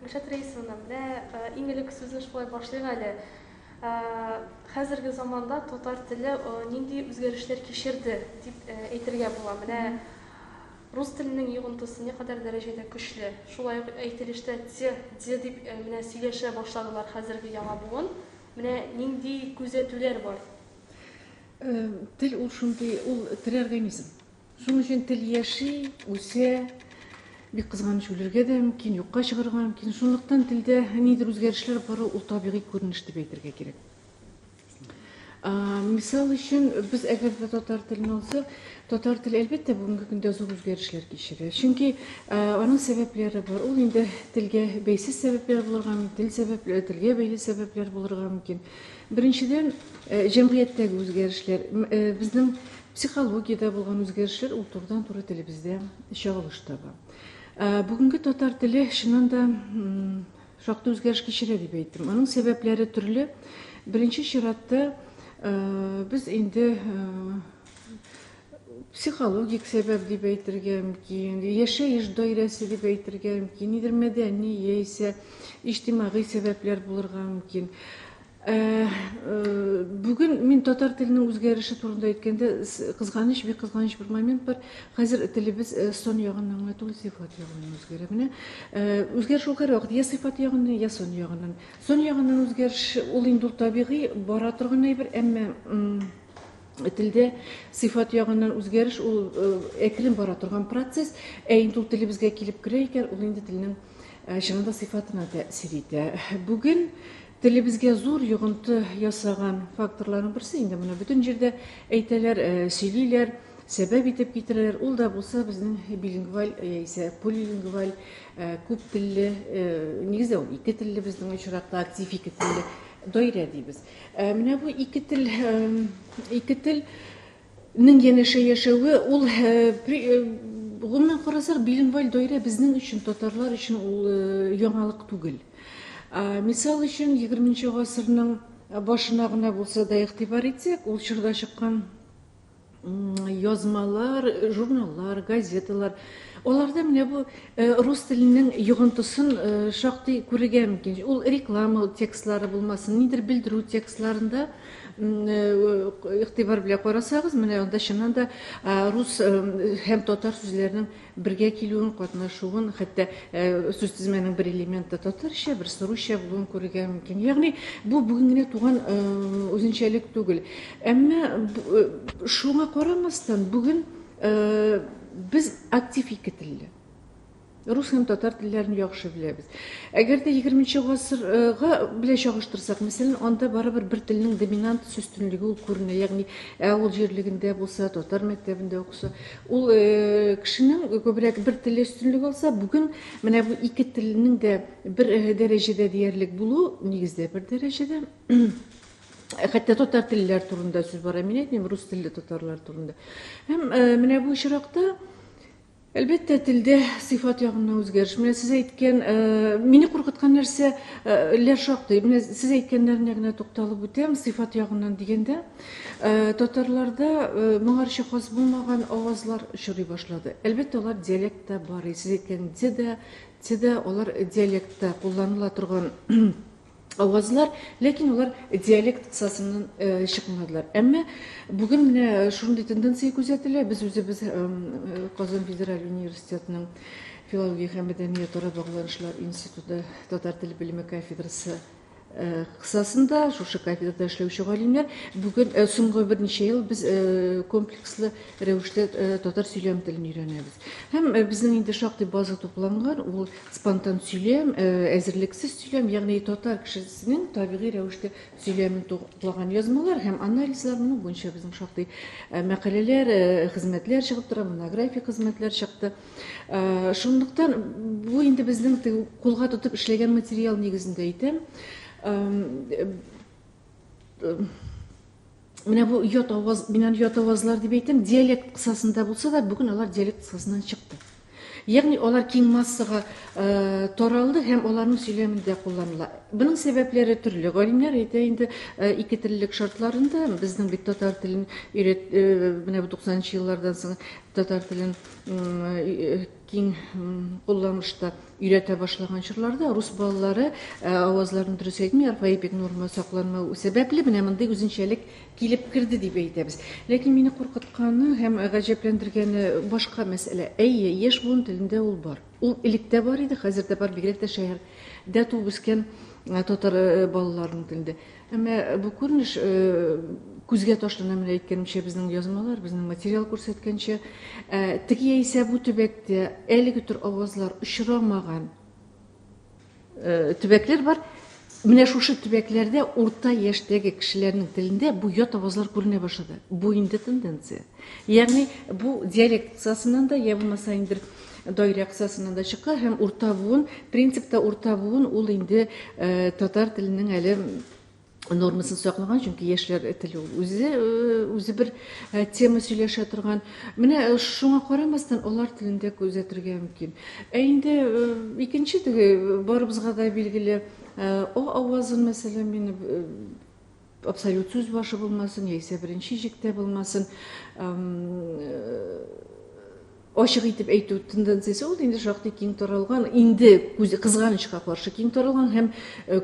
Гөлшат Рәисовна, менә иң элек сүзне шулай башлыйк әле. Хәзерге заманда татар теле нинди үзгәрешләр кичерде дип әйтергә була? Менә рус теленең йогынтысы никадәр дәрәҗәдә көчле? Шулай ук әйтелештә те, де дип менә сөйләшә башладылар хәзерге яңа буын. Менә нинди күзәтүләр бар? Тел ул шундый, ул тере организм. Шуның өчен тел яши, үсә, бик кызганыч үлергә дә мөмкин, юкка чыгарга мөмкин. Шунлыктан телдә ниндидер үзгәрешләр бару ул табигый күренеш дип әйтергә кирәк. Мисал өчен, без әгәр дә татар телен алсак, татар теле, әлбәттә, бүгенге көндә зур үзгәрешләр кичерә. Чөнки аның сәбәпләре бар. Ул инде телгә бәйсез сәбәпләр булырга мөмкин, тел сәбәпләре, телгә бәйле сәбәпләр булырга мөмкин. Беренчедән, җәмгыятьтәге үзгәрешләр, безнең психологиядә булган үзгәрешләр ул турыдан-туры телебездә чагылыш таба. Бүгенге татар теле чыннан да шактый үзгәреш кичерә дип әйттем. Аның сәбәпләре төрле. Беренче чиратта без инде психологик сәбәп дип әйтергә мөмкин, яшәеш даирәсе дип әйтергә мөмкин, нидер мәдәни яисә иҗтимагый сәбәпләр булырга мөмкин. Бүген мин татар теленең үзгәреше турында әйткәндә, кызганыч, бик кызганыч бер момент бар. Хәзер телебез сан ягыннан гына түгел, сыйфат ягыннан үзгәрә. Менә үзгәреш ул һәрвакыт я сыйфат ягыннан, я сан ягыннан. Сан ягыннан үзгәреш ул инде ул табигый бара торган әйбер, әмма телдә сыйфат ягыннан үзгәреш ул әкрен бара торган процесс. Ә инде ул телебезгә килеп керә икән, ул инде телнең чынында сыйфатына тәэсир итә. Бүген телебезгә зур йогынты ясаган факторларның берсе, инде моны бөтен җирдә әйтәләр, сөйлиләр, сәбәп итеп китерәләр, ул да булса безнең билингваль яисә полилингваль, күп телле, нигездә ул ике телле безнең очракта, актив ике телле даирә дибез. Менә бу ике тел, ике тел нең янәшә яшәве, ул гомумән карасак, билингваль даирә безнең өчен, татарлар өчен ул яңалык түгел. Мисал өчен, 20 гасырның башына гына булса да игътибар итсәк, ул чорда чыккан язмалар, журналлар, газеталар, аларда менә бу рус теленең йогынтысын шактый күрергә мөмкин. Ул реклама текстлары булмасын, ниндидер белдерү текстларында игътибар белән карасагыз, менә анда чыннан да рус һәм татар сүзләренең бергә килүен, катнашуын, хәтта сүз тезмәнең бер элементы татарча, берсе русча булуын күрергә мөмкин. Ягъни бу бүген генә туган үзенчәлек түгел. Әмма шуңа карамастан, бүген без актив ике телле. Рус һәм татар телләрен яхшы беләбез. Әгәр дә 20 гасырга белән чагыштырсак, мәсәлән, анда барыбер бер телнең доминант өстенлеге ул күренә. Ягъни авыл җирлегендә булса, татар мәктәбендә укыса, ул кешенең күбрәк бер теле өстенлек алса, бүген менә бу ике телнең дә бер дәрәҗәдә диярлек булу, нигездә бер дәрәҗәдә. Хәтта татар телләр турында сүз бара, мин әйтмим, рус телле татарлар турында. Һәм менә бу очракта әлбәттә, телдә сыйфат ягыннан үзгәреш. Менә сез әйткән, мине куркыткан нәрсә ләр шактый. Менә сез әйткәннәренә генә тукталып үтәм. Сыйфат ягыннан дигәндә, татарларда моңарчы хас булмаган авазлар очрый башлады. Әлбәттә, алар диалектта бар. Сез әйткән д да, т да алар диалектта кулланыла торган авазлар, ләкин алар диалект кысасыннан чыкмадылар. Әмма бүген менә шундый тенденция күзәтелә. Без үзебез Казан федераль университетының филология һәм мәдәниятара багланышлар институты татар теле белеме кафедрасы кысасында шушы кафедрада эшләүче галимнәр бүген соңгы берничә ел без комплекслы рәвештә татар сөйләм телен өйрәнәбез. Һәм безнең инде шактый база тупланган, ул спонтан сөйләм, әзерлексез сөйләм, ягъни татар кешесенең табигый рәвештә сөйләмен туплаган язмалар һәм анализлар, моның буенча безнең шактый мәкаләләр, хезмәтләр чыгып тора, монографик хезмәтләр чыкты. Шунлыктан бу инде безнең кулга тотып эшләгән материал нигезендә әйтәм. Менә бу ят аваз, мин аны ят авазлар дип әйтәм, диалект кысасында булса да, бүген алар диалект кысасыннан чыкты. Ягъни алар киң массага таралды һәм аларның сөйләмендә кулланыла. Буның сәбәпләре төрле. Галимнәр әйтә инде, ике теллелек шартларында безнең бит татар телен өйрәт, менә бу 90 еллардан соң татар телен киң кулланышта өйрәтә башлаган чорларда рус балалары авазларын дөрес әйтми, орфоэпик норма сакланмау сәбәпле менә мондый үзенчәлек килеп керде дип әйтәбез. Ләкин мине куркытканы һәм гаҗәпләндергәне башка мәсьәлә. Әйе, яшь буын телендә ул бар. Ул элек тә бар иде, хәзер дә бар, бигрәк тә шәһәрдә туып үскән татар балаларының телендә. Әмма бу күренеш күзгә ташлана, менә әйткәнемчә, безнең язмалар, безнең материал күрсәткәнчә, теге яисә бу төбәктә әлеге төр авазлар очрамаган төбәкләр бар. Менә шушы төбәкләрдә урта яшьтәге кешеләрнең телендә бу ят авазлар күренә башлады. Бу инде тенденция. Ягъни бу диалект кысасыннан да, я булмаса инде даирә кысасыннан да чыккан һәм урта буын, принципта урта буын ул инде татар теленең әле нормасын саклаган, чөнки яшьләр теле ул үзе бер тема сөйләшә торган. Менә шуңа карамастан алар телендә күзәтергә мөмкин. Ә инде икенче теге барыбызга да билгеле о авазын, мәсәлән, мин абсолют сүз башы булмасын, яисә беренче җектә булмасын, ачык итеп әйтү тенденциясе ул инде шактый киң таралган, инде кызганычка каршы киң таралган һәм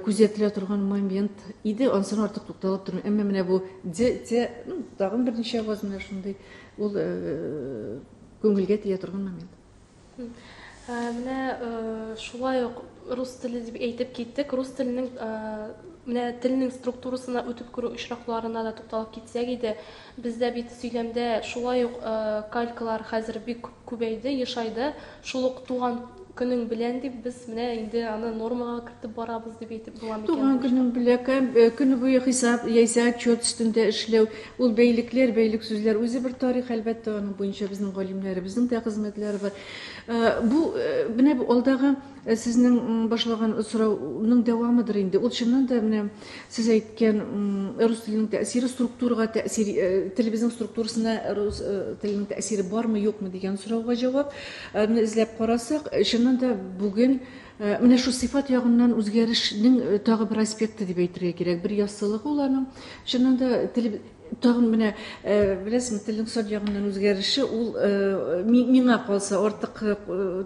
күзәтелә торган момент иде, ансын артык тукталып тормыйм. Әмма менә бу д, т, ну, тагын берничә аваз менә шундый, ул күңелгә тия торган момент. Менә шулай ук рус теле дип әйтеп киттек. Рус теленең менә телнең структурасына үтеп керү очракларына да тукталып китсәк иде. Бездә бит сөйләмдә шулай ук калькалар хәзер бик күбәйде, ешайды. Шул ук туган көнең белән дип без менә инде аны нормага кертеп барабыз дип әйтеп була микән? Туган көнең белән, көне буе хисап яисә отчет өстендә эшләү, ул бәйлекләр, бәйлек сүзләр үзе бер тарих, әлбәттә, аның буенча безнең галимнәребезнең дә хезмәтләре бар. Бу менә бу алдагы сезнең башлаган сорауның дәвамыдыр инде. Ул чыннан да менә сез әйткән рус теленең тәэсире структурага тәэсир, телебезнең структурасына рус теленең тәэсире бармы, юкмы дигән сорауга җавап. Менә эзләп карасак, чыннан да бүген менә шул сыйфат ягыннан үзгәрешнең тагы бер аспекты дип әйтергә кирәк. Бер яссылыгы ул аның. Чыннан да теле тагын менә беләсезме, телнең сан ягыннан үзгәреше ул миңа калса артык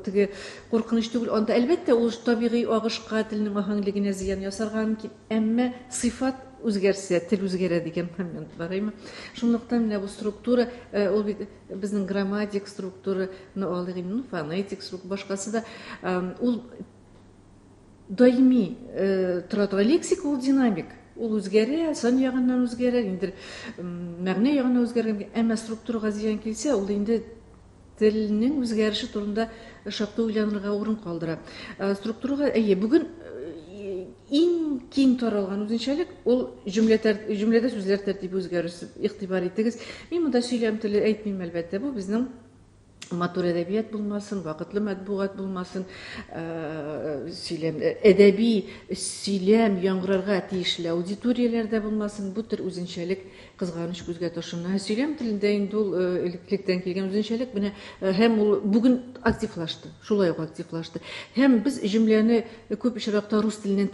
теге куркыныч түгел. Анда әлбәттә ул табигый агышка, телнең аһәңлегенә зыян ясарга мөмкин. Әмма сыйфат үзгәрсә, тел үзгәрә дигән момент бар, әйме? Шунлыктан менә бу структура, ул бит безнең грамматик структураны алыйк инде, ну, фонетик структура, башкасы да, ул даими тора торган лексика, ул динамик. Ул үзгәрә, сан ягыннан үзгәрә, инде мәгънә ягыннан үзгәрә, әмма структурага зыян килсә, ул инде телнең үзгәреше турында шактый уйланырга урын калдыра. Структурага, әйе, бүген иң киң таралган үзенчәлек ул җөмләдә сүзләр тәртибе үзгәрү. Игътибар итегез. Мин монда сөйләм теле әйтмим, әлбәттә, бу безнең матур әдәбият булмасын, вакытлы матбугат булмасын, сөйләм, әдәби сөйләм яңгырарга тиешле аудиторияләрдә булмасын, бу төр үзенчәлек кызганыч күзгә ташлана. Сөйләм телендә инде ул элек-электән килгән үзенчәлек, менә һәм ул бүген активлашты, шулай ук активлашты. Һәм без җөмләне күп очракта рус теленнән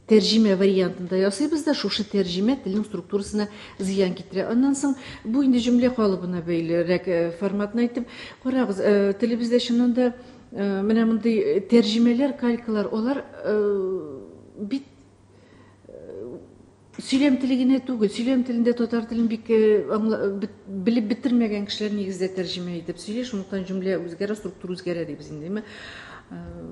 тәрҗемә вариантында ясыйбыз да, шушы тәрҗемә телнең структурасына зыян китерә. Аннан соң бу инде җөмлә калыбына бәйлерәк форматын әйтеп, карагыз, телебездә чыннан да менә мондый тәрҗемәләр, калькалар, алар бит сөйләм теле генә түгел, сөйләм телендә татар телен бик белеп бетермәгән кешеләр нигездә тәрҗемә итеп сөйли, шунлыктан җөмлә үзгәрә, структура үзгәрә дибез инде, әмма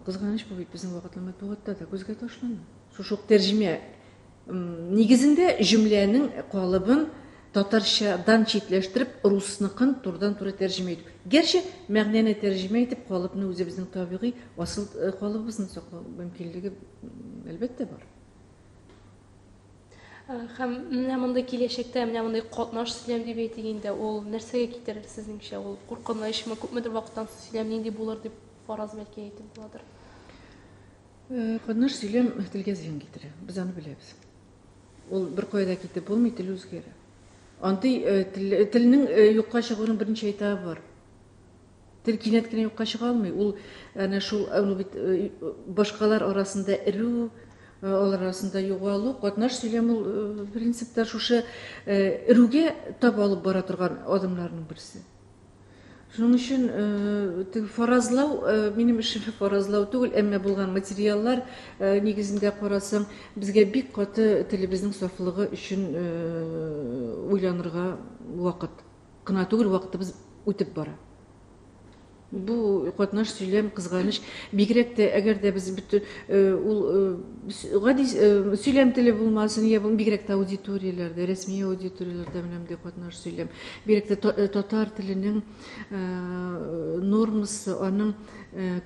кызганыч, бу бит безнең вакытлы матбугатта да күзгә ташлана. Шушы ук тәрҗемә нигезендә җөмләнең калыбын татарчадан читләштереп, русныкын турыдан-туры тәрҗемә итү. Гәрчә мәгънәне тәрҗемә итеп, калыпны үзебезнең табигый асыл калыбыбызны саклау мөмкинлеге, әлбәттә, бар. Һәм менә мондый киләчәктә, менә мондый катнаш сөйләм дип әйтик инде, ул нәрсәгә китерер сезнеңчә? Ул куркынычмы, күпмедер вакыттан соң сөйләм нинди булыр дип фараз бәлки әйтеп буладыр? Катнаш сөйләм телгә зыян китерә, без аны беләбез. Ул бер кая да китеп булмый, тел үзгәрә. Андый телнең юкка чыгуының берничә этабы бар. Тел кинәт кенә юкка чыга алмый. Ул әнә шул, ул бит башкалар арасында эрү, алар арасында югалу, катнаш сөйләм ул принципта шушы эрүгә таба алып бара торган адымнарның берсе. Шуның өчен теге фаразлау, минем эшем фаразлау түгел, әмма булган материаллар нигезендә карасаң, безгә бик каты телебезнең сафлыгы өчен уйланырга вакыт кына түгел, вакытыбыз үтеп бара. Бу катнаш сөйләм кызганыч. Бигрәк тә әгәр дә без бөтен ул гади сөйләм теле булмасын, я бигрәк тә аудиторияләрдә, рәсми аудиторияләрдә менә мондый катнаш сөйләм. Бигрәк тә татар теленең нормасы, аның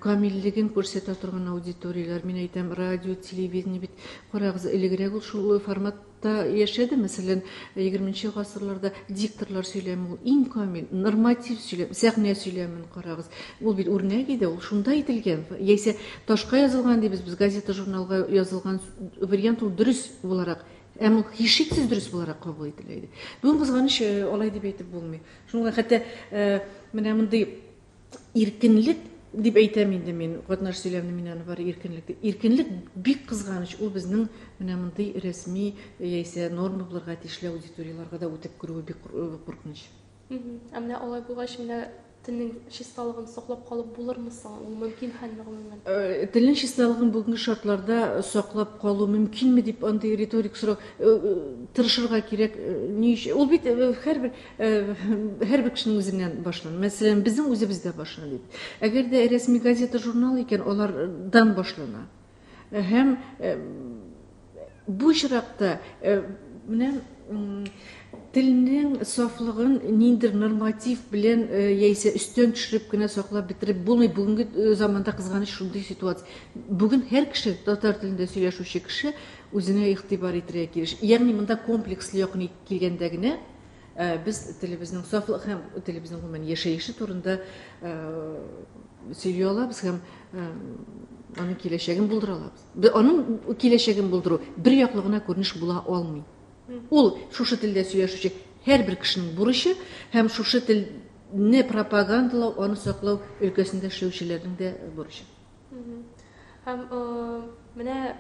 камиллеген күрсәтә торган аудиторияләр. Мин әйтәм, радио, телевидение бит карагыз, элегрәк ул шул формат та яшәде, мәсәлән, 20 гасырларда дикторлар сөйләме ул иң камил, норматив сөйләм, сәхнә сөйләмен карагыз. Ул бит үрнәк иде, ул шунда әйтелгән. Яисә ташка язылган дибез без, газета, журналга язылган вариант ул дөрес буларак, һәм ул һичшиксез дөрес буларак кабул ителә иде. Бүген кызганыч, алай дип әйтеп булмый. Шуңа хәтта менә мондый иркенлек дип әйтәм инде мин, катнаш сөйләмне мин аны бары иркенлек дип. Иркенлек бик кызганыч, ул безнең менә мондый рәсми яисә норма булырга тиешле аудиторияләргә дә үтеп керүе бик куркыныч. Ә менә алай булгач, менә телнең чисталыгын саклап калып булырмы соң? Ул мөмкин хәлме гомумән? Телнең чисталыгын бүгенге шартларда саклап калу мөмкинме дип андый риторик сорау тырышырга кирәк. Ни өчен? Ул бит һәрбер һәрбер кешенең үзеннән башлана. Мәсәлән, безнең үзебездә башлана бит. Әгәр дә рәсми газета, журнал икән, алардан башлана. Һәм бу очракта менә телнең сафлыгын ниндидер норматив белән яисә өстән төшереп кенә саклап бетереп булмый. Бүгенге заманда кызганыч шундый ситуация. Бүген һәр кеше, татар телендә сөйләшүче кеше үзенә игътибар итәргә тиеш. Ягъни монда комплекслы якын килгәндә генә без телебезнең сафлыгы һәм телебезнең гомумән яшәеше турында сөйли алабыз һәм аның киләчәген булдыра алабыз. Аның киләчәген булдыру бер яклы гына күренеш була алмый. Ул шушы телдә сөйләшүче һәрбер кешенең бурычы һәм шушы телне пропагандалау, аны саклау өлкәсендә эшләүчеләрнең дә бурычы. Һәм менә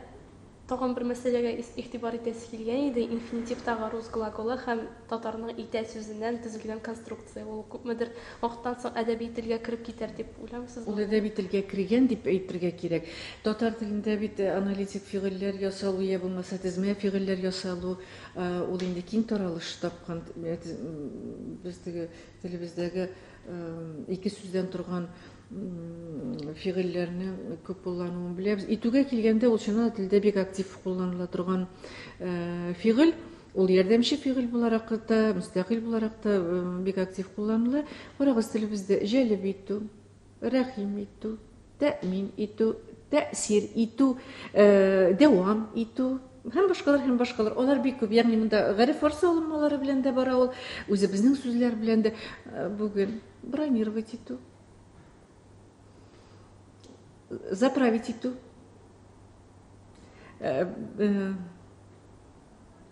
тагын бер мәсьәләгә игътибар итәсе килгән иде, инфинитивтагы рус глаголы һәм татарның итә сүзеннән төзелгән конструкция. Ул күпмедер вакыттан соң әдәби телгә кереп китәр дип уйламыйсызмы? Ул әдәби телгә кергән дип әйтергә кирәк. Татар телендә бит аналитик фигыльләр ясалу я булмаса тезмә фигыльләр ясалу, ул инде киң таралыш тапкан. Без теге телебездәге ике сүздән торган фигыльләрнең күп куллануын беләбез. Итүгә килгәндә, ул чыннан да телдә бик актив кулланыла торган фигыль. Ул ярдәмче фигыль буларак та, мөстәкыйль буларак та бик актив кулланыла. Карагыз, телебездә җәлеп итү, рәхим итү, тәэмин итү, тәэсир итү, дәвам итү һәм башкалар, һәм башкалар. Алар бик күп. Ягъни монда гарәп-фарсы алынмалары белән дә бара ул, үзебезнең сүзләр белән дә. Бүген бронировать итү, заправить итү,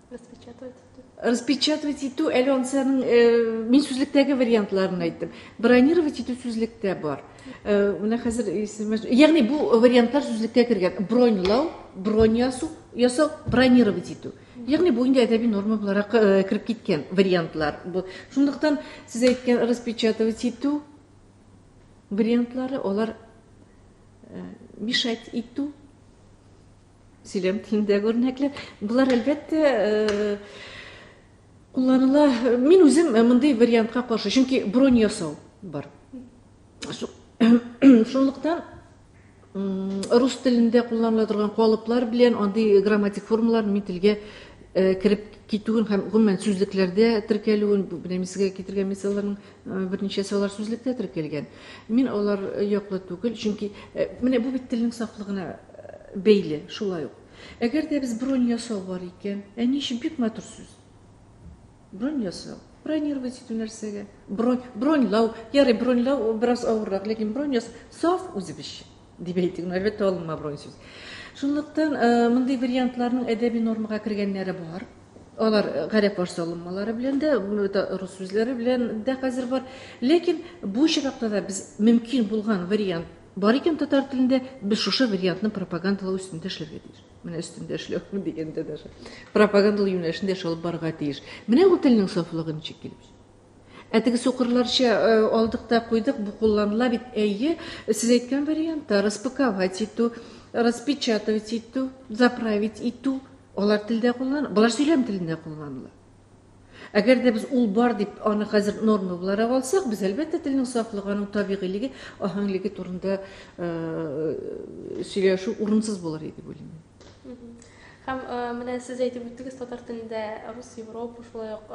распечатывать итү. Распечатывать итү, әле ансаның мин сүзлектәге вариантларын әйттем. Бронировать итү сүзлектә бар. Менә хәзер исемә, ягъни бу вариантлар сүзлеккә кергән. Броньлау, бронь ясау, ясау, бронировать итү. Ягъни бу инде әдәби норма буларак кереп киткән вариантлар. Бу шунлыктан сез әйткән распечатывать итү вариантлары, алар мешать итү сөйләм телендәге үрнәкләр. Болар әлбәттә кулланыла. Мин үзем мондый вариантка каршы, чөнки бронь ясау бар. Шунлыктан рус телендә кулланыла торган калыплар белән андый грамматик формалар мин телгә кереп китүен һәм гомумән сүзлекләрдә теркәлүен, менә мин сезгә китергән мисалларның берничәсе алар сүзлектә теркәлгән. Мин алар яклы түгел, чөнки менә бу бит телнең сафлыгына бәйле шулай ук. Әгәр дә без бронь ясау бар икән, ә ни өчен бик матур сүз? Бронь ясау, бронировать итү нәрсәгә? Бронь, броньлау, ярый, броньлау бераз авыррак, ләкин бронь ясау саф үзебезчә дип әйтик, әлбәттә алынма бронь сүз. Шунлыктан мондый вариантларның әдәби нормага кергәннәре бар. Алар гарәп фарсы алынмалары белән дә, рус сүзләре белән дә хәзер бар. Ләкин бу очракта да без мөмкин булган вариант бар икән татар телендә, без шушы вариантны пропагандалау өстендә эшләргә тиеш. Менә өстендә эшләү дигәндә даже пропагандалау юнәлешендә эш алып барырга тиеш. Менә ул телнең сафлыгы ничек килеп чыга. Ә теге сукырларча алдык та куйдык, бу кулланыла бит. Әйе, сез әйткән вариантта распаковать итү, распечатывать итү, заправить итү, алар телдә кулланыла, болар сөйләм телендә кулланыла. Әгәр дә без ул бар дип аны хәзер норма буларак алсак, без әлбәттә телнең сафлыгы, аның табигыйлеге, аһәңлеге турында сөйләшү урынсыз булыр иде дип уйлыйм. Һәм менә сез әйтеп үттегез, татар телендә рус, европа, шулай ук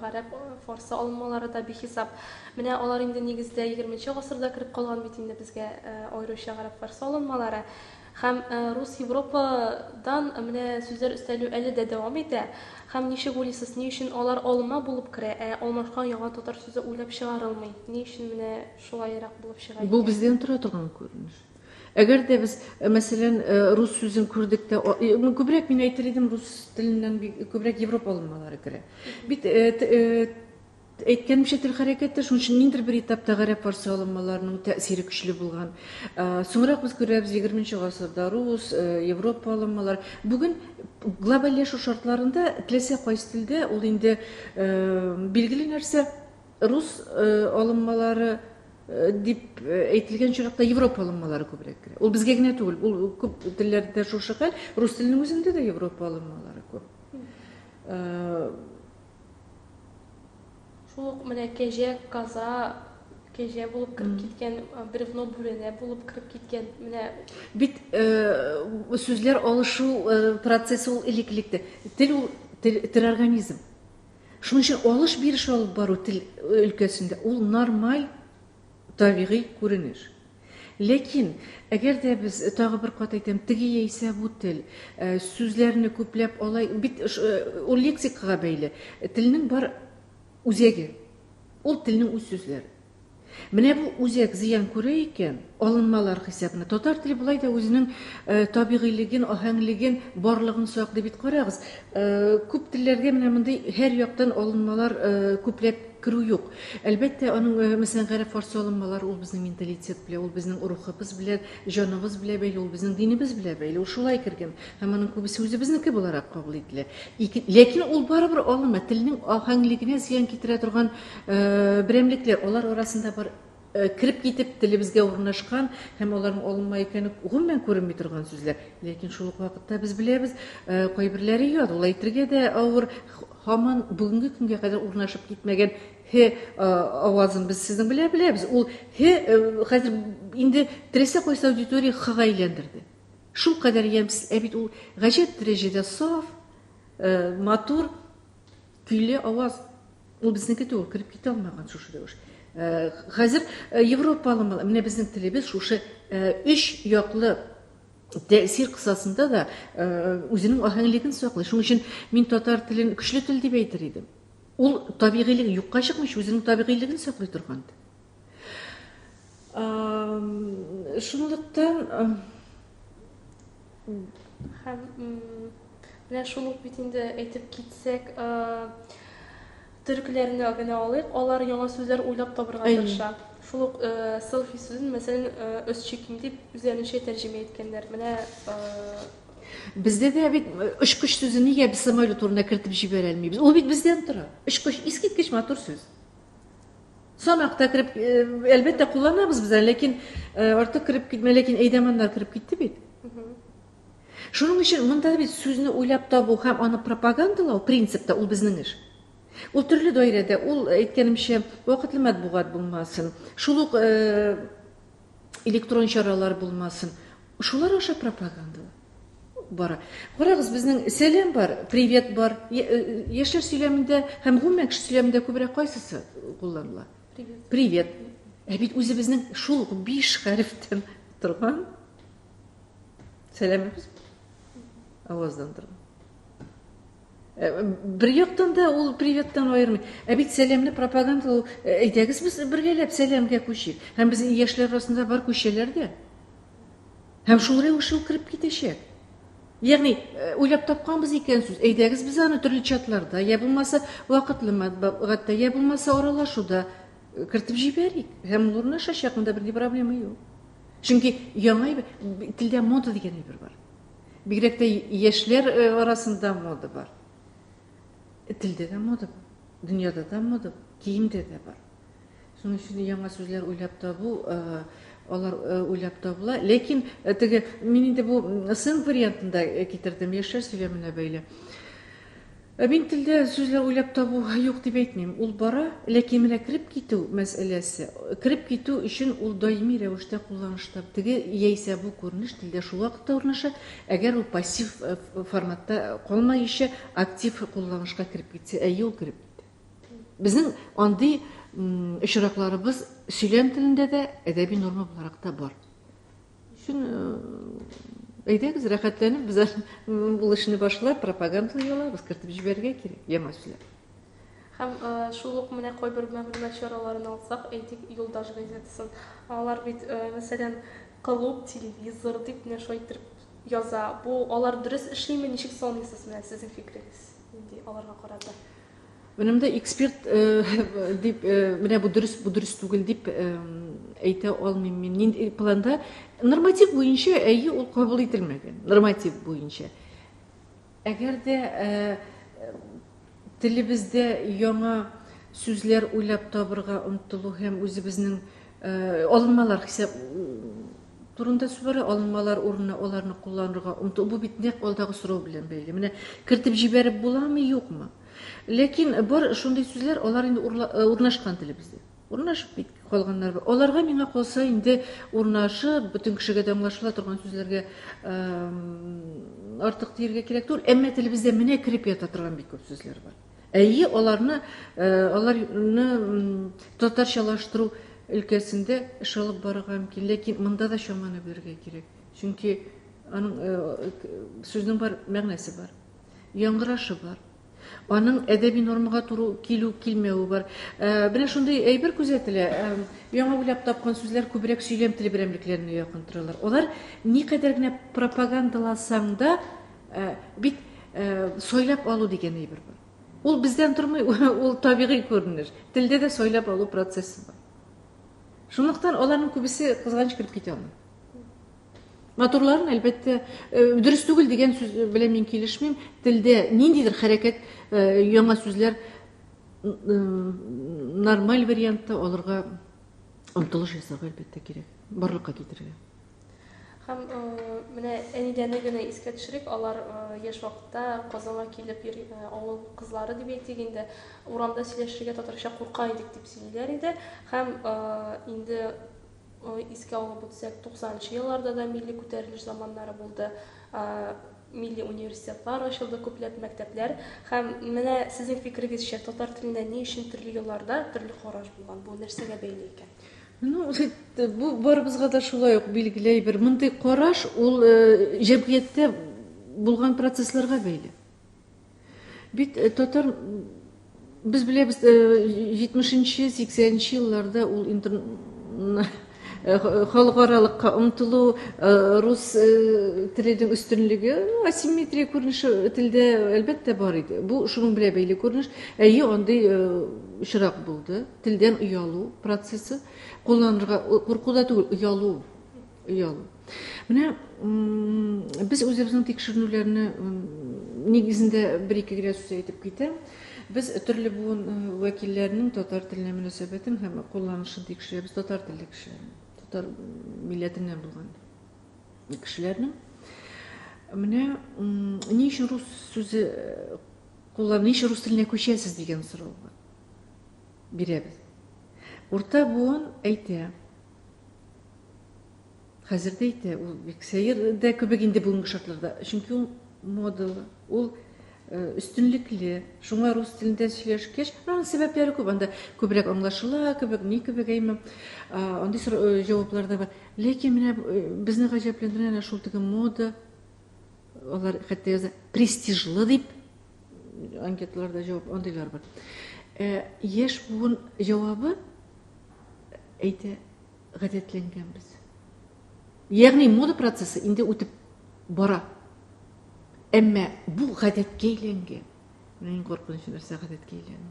гарәп, фарсы алынмалары да бихисап. Менә алар инде нигездә 20 гасырда кереп калган бит инде безгә, аеруча гарәп, фарсы алынмалары. Һәм рус, европадан менә сүзләр өстәлү әле дә дәвам итә. Һәм ничек уйлыйсыз, ни өчен алар алынма булып керә, ә алмашка яңа татар сүзе уйлап чыгарылмый? Ни өчен менә шулайрак булып чыга Бу бездән тора торган күренеш. Әгәр дә без, мәсәлән, рус сүзен күрдек тә, күбрәк мин әйтер идем, рус теленнән күбрәк Европа алынмалары керә. Бит әйткәнемчә, тел хәрәкәттә, шуның өчен ниндидер бер этапта гарәп фарсы алынмаларының тәэсире көчле булган. Соңрак без күрәбез, 20 гасырда рус, Европа алынмалары. Бүген глобальләшү шартларында теләсә кайсы телдә ул инде билгеле нәрсә, рус алынмалары дип әйтелгән очракта Европа алынмалары күбрәк керә. Ул безгә генә түгел, ул күп телләрдә шушы хәл, рус теленең үзендә дә Европа алынмалары күп. Шул ук менә кәҗә, каза, кәҗә булып кереп киткән, бревно бүрәнә булып кереп киткән. Менә бит сүзләр алышу процессы ул элек-электә. Тел ул тел организм. Шуның өчен алыш-биреш алып бару тел өлкәсендә ул нормаль, табигый күренеш. Ләкин, әгәр дә без, тагы бер кат әйтәм, теге яисә бу тел, сүзләрне күпләп алай, бит ул лексикага бәйле. Телнең бар үзәге, ул телнең үз сүзләре. Менә бу үзәк зыян күрә икән, алынмалар хисабына. Татар теле болай да үзенең табигыйлеген, аһәңлеген, барлыгын саклый бит. Карагыз, күп телләргә менә мондый һәр яктан алынмалар күпләп керү юк. Әлбәттә, аның, мәсәлән, гарәп-фарсы алынмалары ул безнең менталитет белән, ул безнең рухыбыз белән, җаныбыз белән бәйле, ул безнең динебез белән бәйле, ул шулай кергән. Һәм аның күбесе үзебезнеке буларак кабул ителә. Ләкин ул барыбер алынма, телнең аһәңлегенә зыян китерә торган Берәмлекләр, алар арасында бар кереп китеп телебезгә урнашкан һәм аларның алынма икәне гомумән күренми торган сүзләр. Ләкин шул ук вакытта без беләбез, кайберләре ят, ул әйтергә дә авыр, һаман бүгенге көнгә кадәр урнашып китмәгән һ авазын без сезнең белән беләбез. Ул һ хәзер инде теләсә кайсы аудитория х-га әйләндерде. Шул кадәр ямьсез, ә бит ул гаҗәп дәрәҗәдә саф, матур, көйле аваз. Ул безнеке түгел, кереп китә алмаган шушы рәвеш. Хәзер Европалы менә безнең телебез шушы өч яклы тәэсир кысасында да үзенең аһәңлеген саклый. Шуның өчен мин татар телен көчле тел дип әйтер идем. Ул табигыйлеге юкка чыкмыйча үзенең табигыйлеген саклый торган тел. Шунлыктан Һәм менә шул ук бит инде әйтеп китсәк, төрекләрне генә алыйк, алар яңа сүзләр уйлап табырга тырыша. Шул ук селфи сүзен, мәсәлән, өс чиким дип үзләренчә тәрҗемә иткәннәр. Менә Бездә дә бит очкыч сүзен нигә без самолет урынына кертеп җибәрә алмыйбыз? Ул бит бездән тора. Очкыч искиткеч матур сүз. Санак та кереп, әлбәттә, кулланабыз без әле, ләкин артык кереп китмә, ләкин әйдәманнар кереп китте бит. Шуның өчен монда бит сүзне уйлап табу һәм аны пропагандалау принципта ул безнең эш. Ул төрле даирәдә, ул әйткәнемчә, вакытлы матбугат булмасын, шул ук электрон чаралар булмасын. Шулар аша пропагандалау бара. Карагыз, безнең сәлам бар, привет бар. Яшьләр сөйләмендә һәм гомумән кеше сөйләмендә күбрәк кайсысы кулланыла? Привет. Привет. Ә бит үзебезнең шул ук 5 хәрефтән торган сәламебез аваздан торган. Бер яктан да ул приветтан аермый. Ә бит сәламне пропагандалау, әйдәгез без бергәләп сәламгә күчик. Һәм безнең яшьләр арасында бар күчәләр дә. Һәм шул рәвешле ул кереп китәчәк. Ягъни, уйлап тапканбыз икән сүз, әйдәгез без аны төрле чатларда, я булмаса вакытлы матбугатта, я булмаса аралашуда кертеп җибәрик. Һәм ул урнашачак, монда берни проблема юк. Чөнки яңа әйбер, телдә мода дигән әйбер бар. Бигрәк тә яшьләр арасында мода бар. Телдә дә мода бар, дөньяда да мода бар. Киемдә дә бар. Шуның өчен яңа сүзләр уйлап табу, алар уйлап табыла. Ләкин теге мин инде бу сленг вариантында китердем, яшьләр сөйләменә бәйле. Мин телдә сүзләр уйлап табу юк дип әйтмим. Ул бара, ләкин менә кереп китү мәсьәләсе, кереп китү өчен ул даими рәвештә кулланышта. Теге яисә бу күренеш телдә шул вакытта урнаша, әгәр ул пассив форматта калмаенча, актив кулланышка кереп китсә, әйе, ул кереп китә. Безнең андый очракларыбыз сөйләм телендә дә, әдәби норма буларак та бар. Өчен әйдәгез, рәхәтләнеп без ул эшне башлап, пропагандалый алабыз, кертеп җибәрергә кирәк яңа сүзләр. Һәм шул ук менә кайбер мәгълүмат чараларын алсак, әйтик, Юлдаш газетасын. Алар бит, мәсәлән, клуб, телевизор дип менә шулай иттереп яза. Бу алар дөрес эшлиме, ничек саныйсыз менә сезнең фикерегез нинди аларга карата? Менә монда эксперт дип, менә бу дөрес, бу дөрес түгел дип әйтә алмыйм мин. Нинди планда норматив буенча әйе ул кабул ителмәгән. Норматив буенча. Әгәр дә телебездә яңа сүзләр уйлап табырга омтылу һәм үзебезнең алынмалар хисап турында сүз бара, алынмалар урынына аларны кулланырга омтылу, бу бит нәкъ алдагы сорау белән бәйле. Менә кертеп җибәреп буламы, юкмы? Ләкин бар шундый сүзләр, алар инде урнашкан телебездә. Урнашып бит калганнар бар. Аларга миңа калса инде урнашып, бөтен кешегә дә аңлашыла торган сүзләргә артык дияргә кирәк түгел. Әмма телебездә менә кереп ята торган бик күп сүзләр бар. Әйе, аларны аларны татарчалаштыру өлкәсендә эш алып барырга мөмкин, ләкин монда да чаманы белергә кирәк. Чөнки аның сүзнең бар мәгънәсе бар, яңгырашы бар. Аның әдәби нормага туры килү килмәве бар. Менә шундый әйбер күзәтелә. Яңа уйлап тапкан сүзләр күбрәк сөйләм теле берәмлекләренә якын торалар. Алар никадәр генә пропагандаласаң да, бит сайлап алу дигән әйбер бар. Ул бездән тормый, ул табигый күренеш. Телдә дә сайлап алу процессы бар. Шунлыктан аларның күбесе кызганыч кереп китә алмый. Матурларын, әлбәттә, дөрес түгел дигән сүз белән мин килешмим. Телдә ниндидер хәрәкәт, яңа сүзләр нормаль вариантта алырга омтылыш ясарга, әлбәттә, кирәк. Барлыкка китерергә. Һәм менә әниләрне генә искә төшерик, алар яшь вакытта Казанга килеп йөри, авыл кызлары дип әйтик инде, урамда сөйләшергә татарча курка идек дип сөйлиләр иде. Һәм инде искә алып үтсәк, 90 нчы елларда да милли күтәрелеш заманнары булды. Милли университетлар ачылды, күпләп мәктәпләр. Һәм менә сезнең фикерегезчә, татар теленә ни өчен төрле елларда төрле караш булган? Бу нәрсәгә бәйле икән? Ну, бу барыбызга да шулай ук билгеле әйбер. Мондый караш ул җәмгыятьтә булган процессларга бәйле. Бит татар без беләбез 70-нче, 80-нче елларда ул интер халыкаралыкка омтылу, рус теленең өстенлеге, ну, асимметрия күренеше телдә әлбәттә бар иде. Бу шуның белән бәйле күренеш. Әйе, андый очрак булды. Телдән оялу процессы кулланырга курку да түгел, оялу. Оялу. Менә без үзебезнең тикшеренүләрне нигезендә бер-ике генә сүз әйтеп китәм. Без төрле буын вәкилләренең татар теленә мөнәсәбәтен һәм кулланышын тикшерәбез, татар телле кешеләрнең, татар милләтеннән булган кешеләрнең. Менә ни өчен рус сүзе куллан, ни өчен рус теленә күчәсез дигән сорауга бирәбез. Урта буын әйтә. Хәзер дә әйтә, ул бик сәер дә кебек инде бүгенге шартларда. Чөнки ул модалы, ул өстенлекле. Шуңа рус телендә сөйләшкәч, аның сәбәпләре күп. Анда күбрәк аңлашыла кебек, ни кебек әйме. Андый җаваплар да бар. Ләкин менә безне гаҗәпләндергән әнә шул теге мода, алар хәтта яза, престижлы дип анкеталарда җавап андыйлар бар. Яшь буын җавабы әйтә, гадәтләнгәнбез. Ягъни мода процессы инде үтеп бара. Әмма бу гадәткә әйләнгән. Менә иң куркыныч нәрсә гадәткә әйләнү.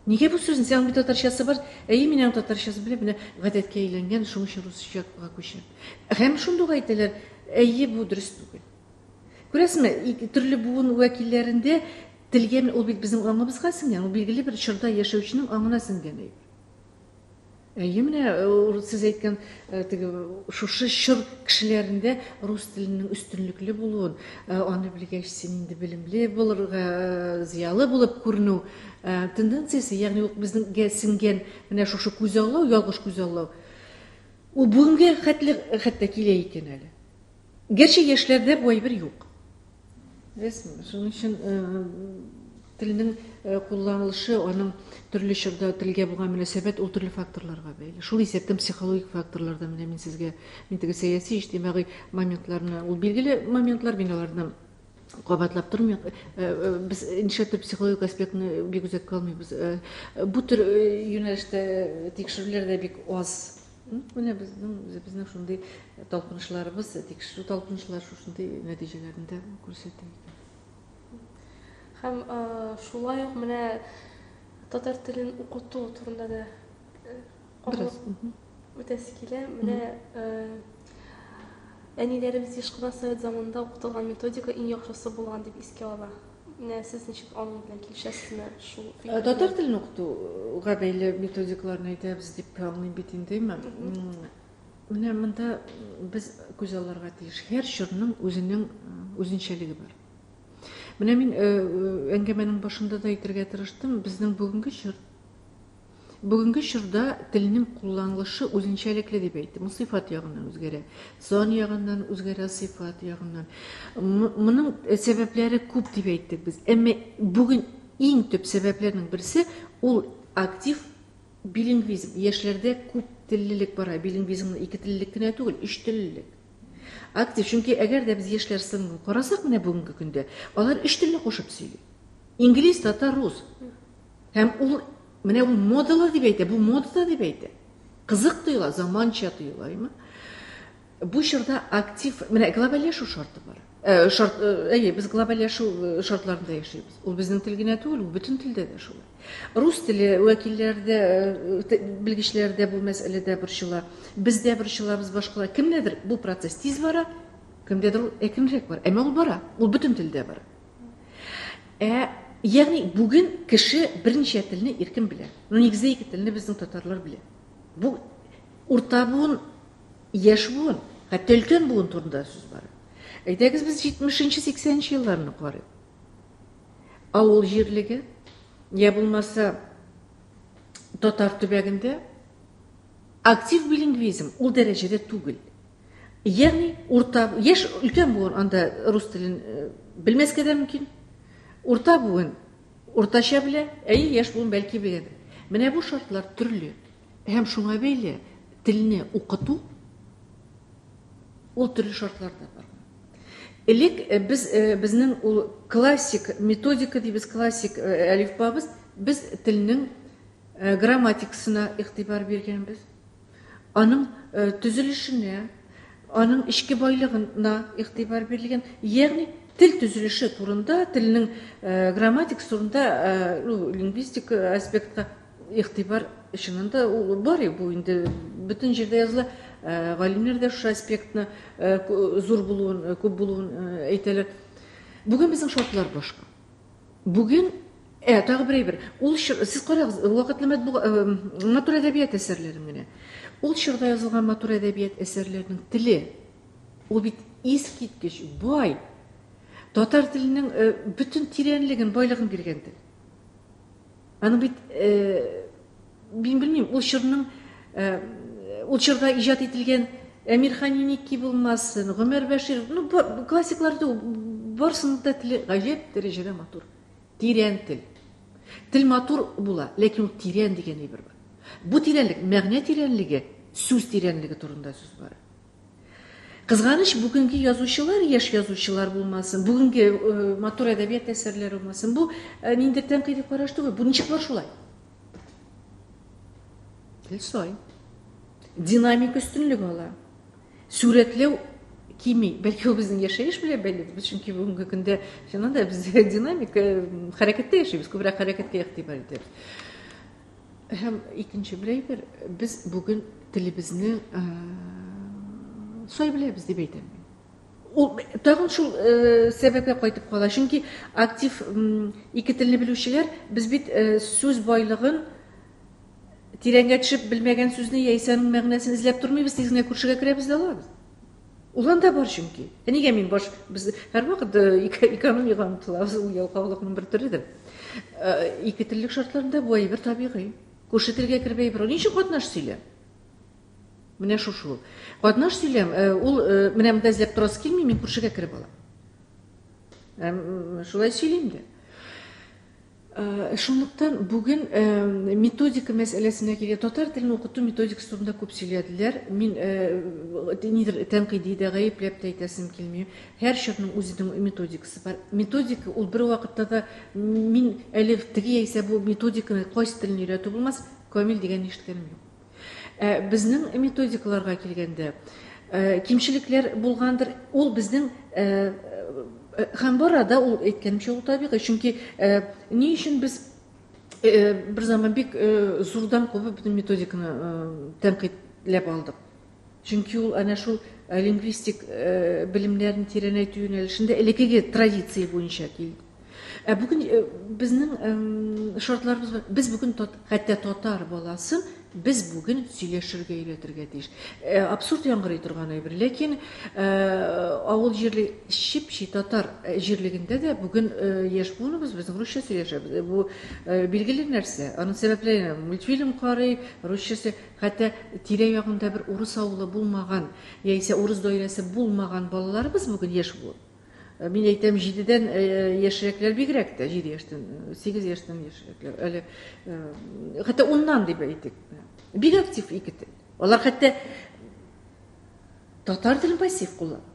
Нигә бу сүзнең синең бит татарчасы бар? Әйе, мин аның татарчасын беләм, менә гадәткә әйләнгән, шуның өчен русчага күчә. Һәм шундук әйтәләр, әйе, бу дөрес түгел. Күрәсезме, төрле буын вәкилләрендә Телгә ул бит безнең аңыбызга сеңгән, ул билгеле бер чорда яшәүченең аңына сеңгән әйбер. Әйе, менә сез әйткән теге шушы чор кешеләрендә рус теленең өстенлекле булуын, аны белгәч син инде белемле булырга, зыялы булып күренү тенденциясе, ягъни ул безнеңгә сеңгән менә шушы күзаллау, ялгыш күзаллау, ул бүгенгә хәтле хәтта килә икән әле. Гәрчә яшьләрдә бу әйбер юк. Беләсезме, шуның өчен телнең кулланылышы, аның төрле чорда телгә булган мөнәсәбәт ул төрле факторларга бәйле. Шул исәптән психологик факторлар да менә мин сезгә, мин теге сәяси, иҗтимагый моментларны, ул билгеле моментлар, мин аларны кабатлап тормыйм. Без нишләптер психологик аспектны бик үзәккә алмыйбыз. Бу төр юнәлештә тикшерүләр дә бик аз. Менә безнең үзебезнең шундый талпынышларыбыз, тикшерү талпынышлары шушындый нәтиҗәләрне дә күрсәтә икән. Һәм шулай ук менә татар телен укыту турында да кагылып үтәсе килә. Менә әниләребез еш кына совет заманында укытылган методика иң яхшысы булган дип искә ала. Менә сез ничек аның белән килешәсезме шул фикер? Татар телен укытуга бәйле методикаларны әйтәбез дип аңлыйм бит инде, әйме? Менә монда без күз алларга тиеш. Һәр чорның үзенең үзенчәлеге бар. Менә мин әңгәмәнең башында да әйтергә тырыштым, безнең бүгенге чор Бүгенге чорда телнең кулланылышы үзенчәлекле дип әйттем. Ул сыйфат ягыннан үзгәрә. Сан ягыннан үзгәрә, сыйфат ягыннан. Моның сәбәпләре күп дип әйттек без. Әмма бүген иң төп сәбәпләрнең берсе ул актив билингвизм. Яшьләрдә күп теллелек бара. Билингвизмны ике теллелек кенә түгел, өч теллелек. Актив, чөнки әгәр дә без яшьләр сленгын карасак менә бүгенге көндә, алар өч телне кушып сөйли. Инглиз, татар, рус. Һәм ул менә ул модалы дип әйтә, бу модада дип әйтә. Кызык тоела, заманча тоела, әйме? Бу чорда актив, менә глобальләшү шарты бар. Э, шарт, э, әйе, без глобальләшү э, шартларында яшибез. Ул безнең тел генә түгел, ул бөтен телдә дә шулай. Рус теле вәкилләре дә, белгечләр дә бу мәсьәләдә борчыла. Без дә борчылабыз, башкалар. Кемдәдер бу процесс тиз бара, кемдәдер ул әкренрәк бара. Әмма ул бара, ул бөтен телдә бара. Ә, ягъни бүген кеше берничә телне иркен белә. Ну, нигездә ике телне безнең татарлар белә. Бу урта буын, яшь буын, хәтта өлкән буын турында сүз бара. Әйдәгез без 70-80 елларны карыйк. Авыл җирлеге, я булмаса татар төбәгендә актив билингвизм ул дәрәҗәдә түгел. Ягъни урта, яшь өлкән буын анда рус телен э, белмәскә дә мөмкин. Урта буын уртача белә, әйе, яшь буын бәлки беләдер. Менә бу шартлар төрле. Һәм шуңа бәйле телне укыту ул төрле шартларда бар. Элек э, без э, безнең ул классик методика дибез, классик әлифбабыз, без телнең грамматикасына игътибар биргәнбез. Аның төзелешенә, аның эчке байлыгына игътибар бирелгән. Ягъни тел төзелеше турында, телнең грамматикасы турында, ну, лингвистик аспектка игътибар чыннан да ул бар, бу инде бөтен җирдә языла. Галимнәр дә шушы аспектны зур булуын, күп булуын әйтәләр. Бүген безнең шартлар башка. Бүген Ә, тагы бер әйбер. Ул чор, сез карагыз, вакытлы матбуг, матур әдәбият әсәрләрен генә. Ул чорда язылган матур әдәбият әсәрләренең теле, ул бит искиткеч бай. Татар теленең бөтен тирәнлеген, байлыгын биргән тел. Аның бит, мин белмим, ул чорның, ул чорда иҗат ителгән Әмирхан Еники булмасын, Гомәр Бәширов, ну, классиклар түгел, барысының да теле гаҗәп дәрәҗәдә матур. Тирән тел. Тел матур була, ләкин ул тирән дигән әйбер бар. Бу тирәнлек, мәгънә тирәнлеге, сүз тирәнлеге турында сүз бара. Кызганыч, бүгенге язучылар, яшь язучылар булмасын, бүгенге э, матур әдәбият әсәрләре булмасын, бу э, ниндидер тәнкыйди караш түгел, бу ничек бар шулай. Тел сай. Динамика өстенлек ала. Сүрәтләү кими. Бәлки ул безнең яшәеш белән бәйле. Без чөнки бүгенге көндә чыннан да без динамика хәрәкәттә яшибез, күбрәк хәрәкәткә игътибар итәбез. Һәм икенче бер әйбер, без бүген телебезне сай беләбез дип әйтәм мин. Ул тагын шул сәбәпкә кайтып кала. Чөнки актив ике телне белүчеләр, без бит сүз байлыгын тирәнгә төшеп белмәгән сүзне яисә аның мәгънәсен эзләп тормыйбыз, тиз генә күршегә керәбез дә алабыз. Ул анда бар чөнки. Ә нигә мин баш без һәрвакыт экономиягә омтылабыз, ул ялкаулыкның бер төредер. Ике теллек шартларында бу әйбер табигый. Күрше телгә кереп әйбер. Ни өчен катнаш сөйләм? Менә шушы ул. Катнаш сөйләм, ул менә монда эзләп торасы килми, мин күршегә кереп алам. Шулай сөйлим дә. Шунлыктан бүген методика мәсьәләсенә килгән татар телен укыту методикасы турында күп сөйләделәр. Мин нидер тәнкыйди дә, гаепләп тә әйтәсем килми. Һәр чорның үзенең методикасы бар. Методика ул бер вакытта да мин әле теге яисә бу методиканы кайсы телен өйрәтү булмас, камил дигәнне ишеткәнем юк. Ә безнең методикаларга килгәндә, кимчелекләр булгандыр, ул безнең һәм бара да, ул әйткәнемчә, ул табигый. Чөнки ни өчен без бер заман бик зурдан кубып бөтен методиканы тәнкыйтьләп алдык? Чөнки ул әнә шул лингвистик белемнәрне тирәнәйтү юнәлешендә элеккеге традиция буенча килде. Ә бүген безнең шартларыбыз бар. Без бүген хәтта татар баласын без бүген сөйләшергә өйрәтергә тиеш. Абсурд яңгырый торган әйбер, ләкин авыл җирле чеп-чи татар җирлегендә дә бүген яшь буыныбыз безнең русча сөйләшәбез. Бу билгеле нәрсә. Аның сәбәпләре мультфильм карый, русча хәтта тирә-ягында бер урыс авылы булмаган яисә урыс даирәсе булмаган балаларыбыз бүген яшь буын. Мин әйтәм, җидедән яшьрәкләр бигрәк тә, 7 яшьтән, 8 яшьтән яшьрәкләр, әле хәтта уннан дип әйтик. Бик актив ике тел. Алар хәтта татар телен пассив куллана.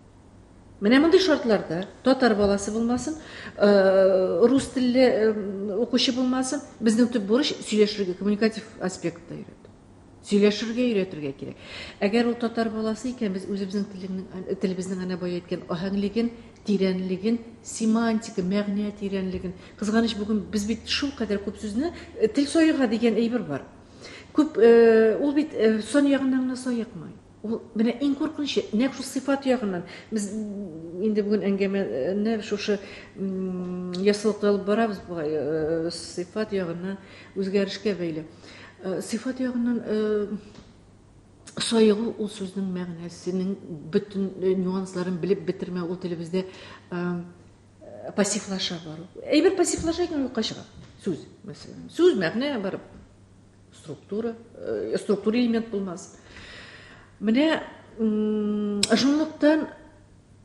Менә мондый шартларда татар баласы булмасын, рус телле укучы булмасын, безнең төп бурыч сөйләшергә, коммуникатив аспектта өйрәтү. Сөйләшергә өйрәтергә кирәк. Әгәр ул татар баласы икән, без үзебезнең теленең, телебезнең әнә бая әйткән аһәңлеген, тирәнлеген, семантика, мәгънә тирәнлеген. Кызганыч, бүген без бит шулкадәр күп сүзне, тел саега дигән әйбер бар. Күп, ул бит сан ягыннан гына саекмый. Ул менә иң куркынычы, нәкъ шул сыйфат ягыннан. Без инде бүген әңгәмәне шушы яссылыкта алып барабыз бугай, сыйфат ягыннан үзгәрешкә бәйле. Сыйфат ягыннан саегу ул сүзнең мәгънәсенең бөтен нюансларын белеп бетермәү, ул телебездә пассивлаша бару. Әйбер пассивлаша икән, юкка чыга. Сүз, мәсәлән. Сүз, мәгънә барып структура, структура элемент булмас. Менә шунлыктан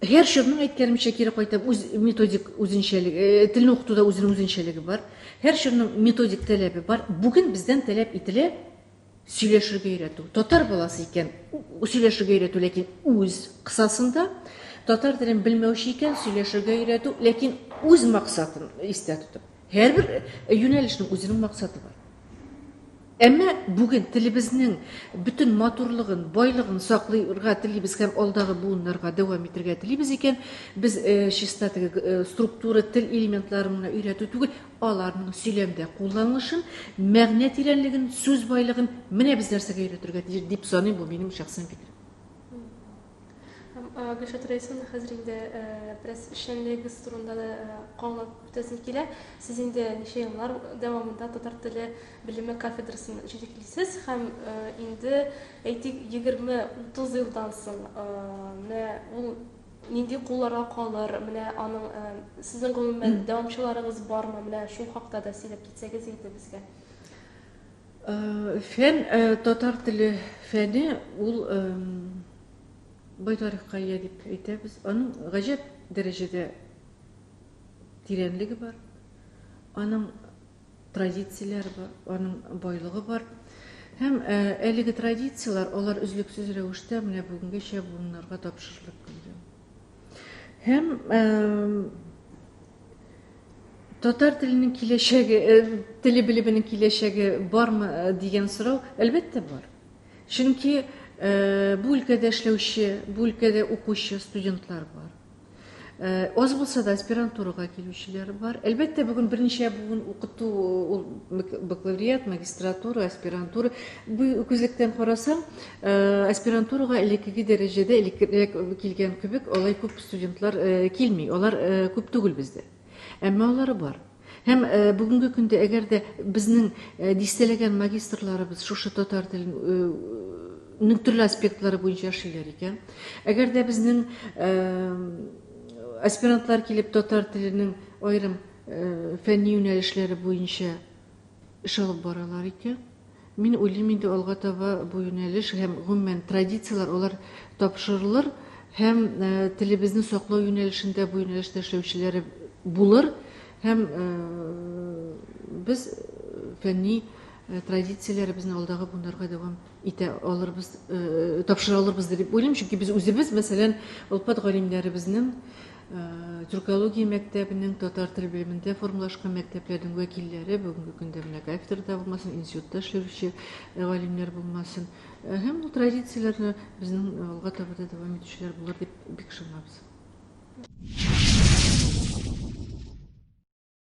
һәр чорның, әйткәнемчә, кире кайтам, үз методик үзенчәлеге, телне укытуда үзенең үзенчәлеге бар. Һәр чорның методик таләбе бар. Бүген бездән таләп ителә сөйләшергә өйрәтү. Татар баласы икән, сөйләшергә өйрәтү, ләкин үз кысасында. Татар телен белмәүче икән, сөйләшергә өйрәтү, ләкин үз максатын истә тотып. Һәрбер юнәлешнең үзенең максаты бар. Әмма бүген телебезнең бөтен матурлыгын, байлыгын саклыйрга телибез һәм алдагы буыннарга дәвам итергә телибез икән, без чиста теге структура, тел элементларын гына өйрәтү түгел, аларның сөйләмдә кулланылышын, мәгънә тирәнлеген, сүз байлыгын менә без нәрсәгә өйрәтергә тиеш дип саныйм, бу минем шәхсән фикерем. Һәм Гөлшат Рәисовна, хәзер инде бераз эшчәнлегегез турында да аңлап үтәсем килә. Сез инде ничә еллар дәвамында татар теле белеме кафедрасын җитәклисез һәм инде, әйтик, 20-30 елдан соң менә ул нинди кулларга калыр, менә аның сезнең гомумән дәвамчыларыгыз бармы, менә шул хакта да сөйләп китсәгез иде безгә. Фән, татар теле фәне ул бай тарихка ия дип әйтәбез. Аның гаҗәп дәрәҗәдә тирәнлеге бар, аның традицияләре бар, аның байлыгы бар. Һәм әлеге традицияләр, алар өзлексез рәвештә менә бүгенгәчә буыннарга тапшырылып килгән. Һәм татар теленең киләчәге, теле белеменең киләчәге бармы дигән сорау, әлбәттә, бар. Чөнки бу өлкәдә эшләүче, бу өлкәдә укучы студентлар бар. Аз булса да аспирантурага килүчеләр бар. Әлбәттә, бүген берничә буын укыту ул бакалавриат, магистратура, аспирантура. Бу күзлектән карасаң, аспирантурага элеккеге дәрәҗәдә, элеккерәк килгән кебек, алай күп студентлар килми. Алар күп түгел бездә. Әмма алары бар. Һәм бүгенге көндә әгәр дә безнең дистәләгән магистрларыбыз шушы татар телен нең төрле аспектлары буенча эшлиләр икән, әгәр дә безнең аспирантлар килеп татар теленең аерым фәнни юнәлешләре буенча эш алып баралар икән, мин уйлыйм инде алга таба бу юнәлеш һәм гомумән традицияләр алар тапшырылыр һәм телебезне саклау юнәлешендә бу юнәлештә эшләүчеләре булыр һәм без фәнни традицияләребезне алдагы буыннарга дәвам итә алырбыз, тапшыра алырбыз дип уйлыйм, чөнки без үзебез, мәсәлән, олпат галимнәребезнең тюркология мәктәбенең татар тел белемендә формалашкан мәктәпләрнең вәкилләре бүгенге көндә менә кафедрада булмасын, институтта эшләүче галимнәр булмасын. Һәм ул традицияләрне безнең алга таба да дәвам итүчеләр булыр дип бик ышанабыз.